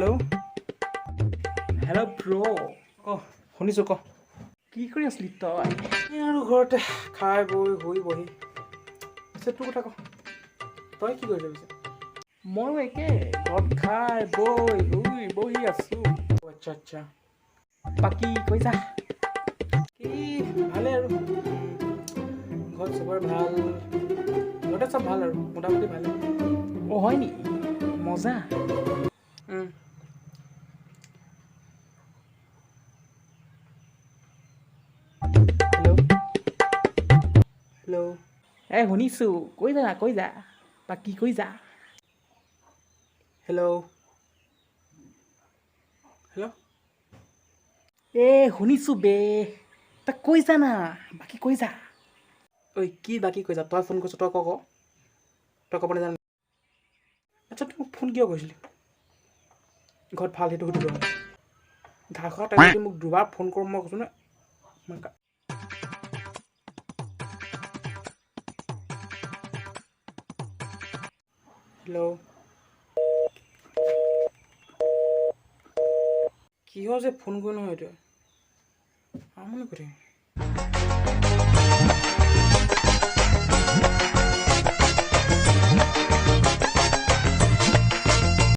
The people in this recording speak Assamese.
হেল্ল' হেল্ল' ব্ৰ', ক। শুনিছোঁ, ক। কি কৰি আছিলি তই? এই আৰু ঘৰতে খাই বৈ শুই বহি। পিছে তোৰ কথা ক, তই কি কৰিছ পিছে? ময়ো একে, ঘৰত খাই বৈ শুই বহি আছোঁ। আচ্ছা আচ্ছা, বাকী কৈ যা। কি ভালে আৰু, ঘৰত চবৰে ভাল, ঘৰতে চব ভাল আৰু মোটামুটি ভালে। অ' হয় নি? মজা। হেল্ল' হেল্ল' এই শুনিছোঁ, কৈ যা কৈ যা, বাকী কৈ যা। হেল্ল' হেল্ল' এ শুনিছোঁ বে, তই কৈ যা না, বাকী কৈ যা। ঐ, কি বাকী কৈ যা? তই ফোন কৰিছ, তই ক ক, তই ক'ব নাজান? আচ্ছা, তই মোক ফোন কিয় কৰিছিলি? ঘৰত ভাল সেইটো সুধিব ঘাঁহ খোৱা। তই যদি মোক দুবাৰ ফোন কৰ, মই কৈছোঁ নহয়, মই হেল্ল' কিয় যে ফোন কৰি নহয়, এইটোৱে আমনি কৰি থাকে।